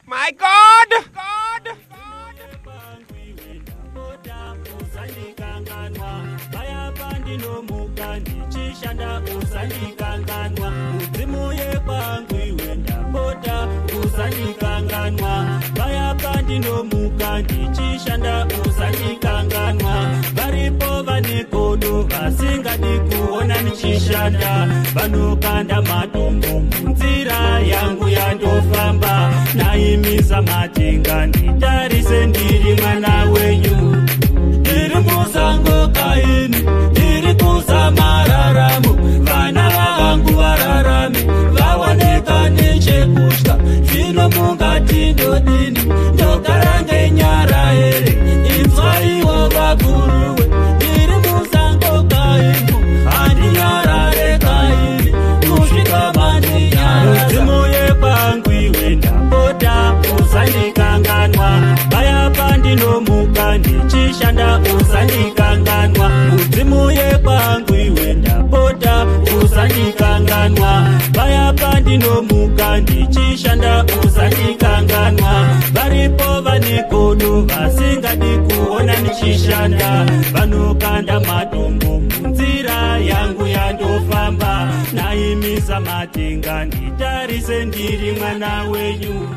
My God! Paya pandinomuka ndichishanda, usandikanganwa. Mudzimu yekwangu iwe, ndapota usandikanganwa. Paya pandinomuka ndichishanda, usandikanganwa. Varipo vane godo vasingadi kuona ndichishanda, vanokanda matombo munzira yangu yandofamba. Naimisa matenga, nditarise, ndiri mwana wenyu. Ndiri musango kaini, ndiri kuzamararamo, vana vangu vararame, vawaneka nechekutya. Zvino mungati ndodini? Ndogara ngenyara here? Inzwaiwo vakuruwe, ndiri musango kaini, handinyarare kaini kusvika mandinyara. Mudzimu yekwangu iwe, ndapota usandikanganwa. Paya pandinomuka ndichishanda, usandikanganwa. Mudzimu yekwangu iwe, ndapota usandikanganwa. Paya pandinomuka ndichishanda, usandikanganwa. Varipo vane godo vasingadi kuona ndichishanda, vanokanda matombo munzira yangu yandofamba. Naimisa matenga, nditarise, ndiri mwana wenyu.